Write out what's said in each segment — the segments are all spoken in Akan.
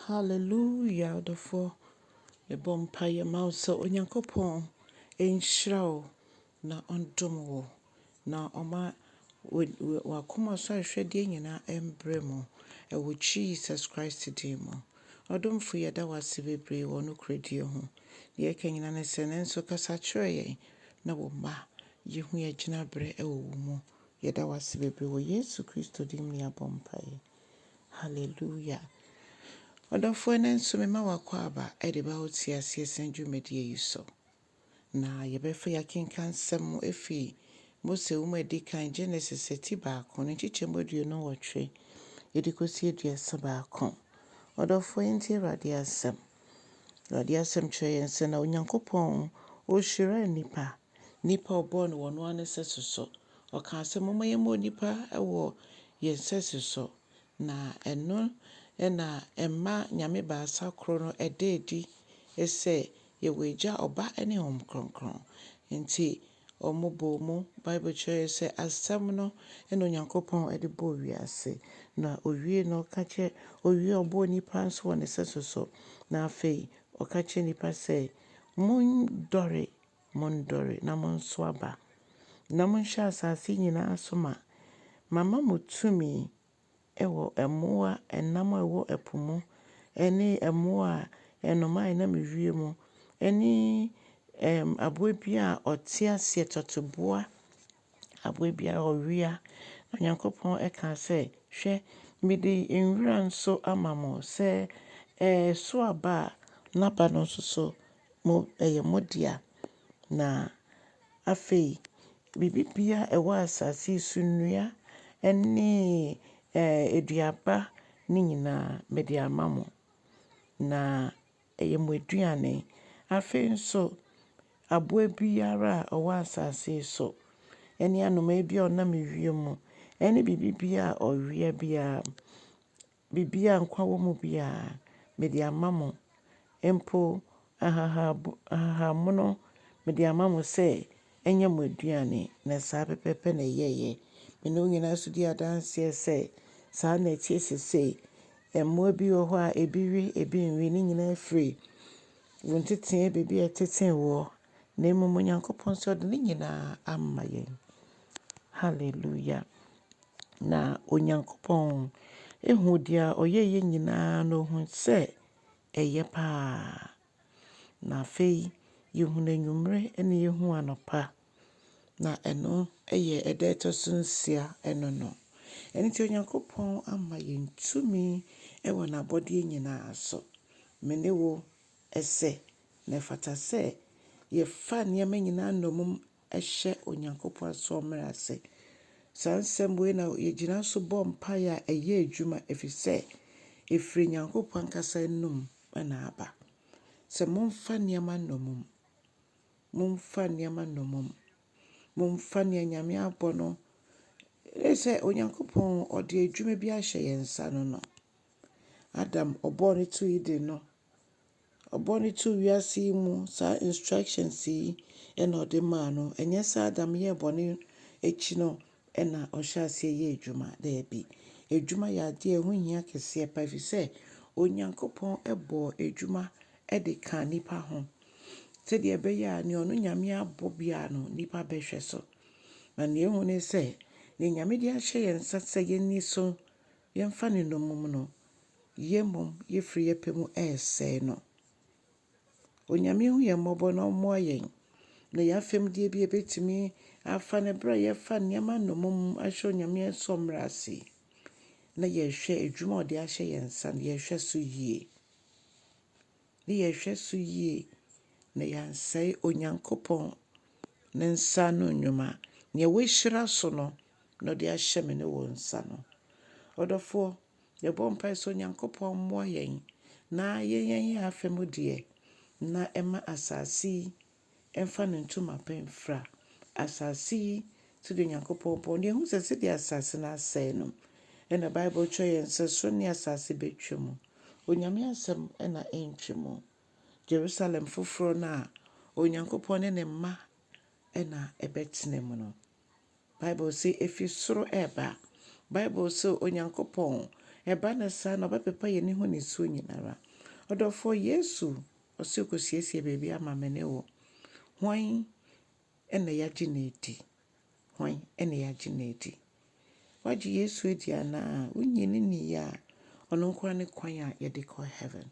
Hallelujah ɔdɔfoɔ, mebɔ mpaeɛ ma wo sɛ Onyankopɔn nhyira wo na ɔndom wo na ɔma w'akoma so ahwehwɛdeɛ nyinaa mbrɛ mu ɛwɔ Jesus Christ din mu. Ɔdomfo yɛda wo ase bebree wɔ nokorɛdie ho. Deɛ ɛka nyinaa ne sɛ nanso kasa kyerɛ yɛn na wo mma yɛhu yɛn gyinaberɛ ɛwɔ wo mu. Yɛda wo ase bebree wɔ Yesu Kristo din mu na yɛabɔ mpaeɛ. Hallelujah. Ɔdɔfoɔ ɛnnɛ nso mema wo akwaaba de ba wo te aseɛ sɛn dwumadie yi so. Na yɛbɛfa yɛakenka nsɛm ɛfiri Mose nwoma a ɛdi kan Genesis ti 1 ne nkyekyɛmu 28 yɛde kɔsi 31. Ɔdɔfoɔ yɛntie Awurade asɛm. Awurade asɛm kyerɛ yɛn sɛ na Onyankopɔn ɔhyira nnipa. Nnipa a ɔbɔɔ no wɔ ɔno ara ne sɛso so. Ɔkaa sɛ momma yɛmmɔ onipa wɔ yɛn sɛso so. Na ɛno na ɛma Nyame baasa koro no ɛda adi sɛ yɛwɔ Agya, Ɔba ne Honhom Kronkron. Nti wɔn bɔɔ mu, Bible kyerɛ yɛn sɛ asɛm no na Onyankopɔn de bɔɔ wiase. Na owie no ɔka kyerɛ, owie ɔbɔɔ nipa nso wɔ ne sɛso so. Na afei ɔka kyerɛ nipa sɛ, monnɔre, monnɔre na monso aba, na monhyɛ asase nyinaa so ma. Mama mo tumi wɔ mmoa, ɛnam a ɛwɔ ɛpo mu, ne mmoa a nnomaa a ɛnam wiem, ne aboa bi a ɔte aseɛ, tɔteboa, aboa bi a ɔwea. Na Onyankopɔn kaa sɛ, hwɛ, mede nwura nso ama mo sɛ ɛso aba a, n'aba no nso so mo ɛyɛ mo dea. Na afei, biribiara a ɛwɔ asase yi so, nnua ne aduaba ne nyinaa mede ama mo. Na ɛyɛ mo aduane. Afei nso, aboa biara a ɔwɔ asase yi so, ne anomaa bi a ɔnam wiem, ne biribi biara a ɔwea biara, biribiara a nkwa wɔ mu biara, mede ama mo. Mpo ahahammono mede ama mo sɛ ɛnyɛ mo aduane. Na saa pɛpɛɛpɛ na ɛyɛeɛ. Me ne wo nyinaa nso di adanseɛ sɛ saa na ɛteɛ seesei. Mmoa bi wɔ hɔ a ebi we, ebi nwe. Ne nyinaa firi wo nteteeɛ baabi a ɛtetee woɔ. Na mmom Onyankopɔn nso ɔde ne nyinaa ama yɛn. Hallelujah. Na Onyankopɔn ehu deɛ ɔyɛeɛ nyinaa na ohun sɛ ɛyɛ paa. Na afei yɛhunu anwummerɛ ne yɛhu anɔpa. Na ɛno yɛ ɛda a ɛtɔ so 6 ɛno no. Ɛno nti Onyankopɔn ama yɛn tumi wɔ n'abɔdeɛ nyinaa so. Me ne wo ɛsɛ na ɛfata sɛ yɛfa nneɛma nyinaa nnommum hyɛ Onyankopɔn asoɔmmerɛ ase. Saa nsɛm wei na yɛgyina so bɔ mpaeɛ a ɛyɛ adwuma ɛfiri sɛ ɛfiri Nyankopɔn ankasa anum na aba. Sɛ momfa nneɛma nnommum, momfa nneɛma nnommum, momfa nea Nyame abɔ no. Ɛyɛ sɛ Onyankopɔn ɔde adwuma bi ahyɛ yɛn nsa no no. Adam ɔbɔɔ no too Eden no, ɔbɔɔ no too wiase yi mu, saa instructions yi ɛna ɔde maa no. Ɛnyɛ sɛ Adam yɛɛ bɔne akyi no ɛna ɔhyɛ aseɛ yɛ adwuma. Daabi. Adwuma yɛ adeɛ a ɛho hia kɛseɛ pa ɛfiri sɛ Onyankopɔn bɔɔ adwuma de kaa nipa ho. Sɛdeɛ ɛbɛyɛ a nea ɔno Nyame abɔ biara no, nipa bɛhwɛ so. Na nea ehu ne sɛ, nea Nyame de ahyɛ yɛn nsa sɛ yɛnni so, yɛmfa no nnommum no, yɛn mmom yɛfiri yɛn pɛ mu ɛresɛe no. Onyame hu yɛn mmɔbɔ na ɔmmoa yɛn. Na yɛn afɛmdeɛ bi a yɛbɛtumi afa no berɛ a yɛfa nneɛma nnommum ahyɛ Onyame asɔmmerɛ ase. Na yɛhwɛ adwuma a ɔde ahyɛ yɛn nsa no, yɛhwɛ so yie. Ne yɛhwɛ so yie na yɛansɛe Onyankopɔn ne nsa ano nnwuma. Nea wahyira so no, na ɔde ahyɛ me ne wo nsa no. Ɔdɔfoɔ, yɛbɔ mpaeɛ sɛ Onyankopɔn mmoa yɛn na yɛnyɛ yɛn afa mu deɛ na ɛma asase yi ɛmfa ne ntoma pa mfira. Asase yi sɛdeɛ Onyankopɔn bɔɔ no, yɛhu sɛ sɛdeɛ asase no asɛe no, ɛna Bible kyerɛ yɛn sɛ soro ne asase bɛtwa mu. Onyame asɛm ɛna ɛntwa mu. Jerusalem foforɔ no a Onyankopɔn ne ne mma ɛna ɛbɛtena mu no. Bible sɛ ɛfiri soro ɛreba. Bible sɛ Onyankopɔn Ɛba no saa na ɔbɛpepa yɛn ani ho nisuo nyinara. Ɔdɔfoɔ, Yesu ɔse ɔkɔsiesie baabi ama me ne wo. Hwan ɛna yɛagye no adi? Hwan ɛna yɛagye no adi? Woagye Yesu adi anaa? Wonyi ne nni a, ɔno nko ara ne kwan a yɛde kɔ heaven.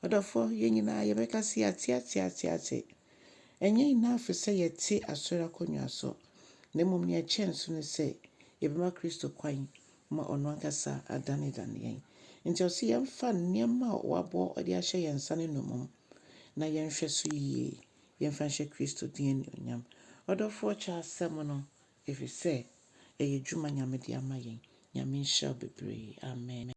Ɔdɔfoɔ, yɛn nyinaa yɛbɛka sɛ yɛate ate ate ate. Ɛnyɛ enough sɛ yɛte asɔre akonnwa so, na mmom nea ɛkyɛn so ne sɛ yɛbɛma Kristo kwan ma ɔno ankasa adanedane yɛn. Nti ɔse yɛmfa nneɛma a wabɔ de ahyɛ yɛn nsa no nnommum na yɛnhwɛ so yie. Yɛmfa nhyɛ Kristo din animuonyam. Ɔdɔfoɔ, kyɛ asɛm no, ɛfiri sɛ ɛyɛ dwuma Nyame de ama yɛn. Nyame nhyira wo bebree. Amen.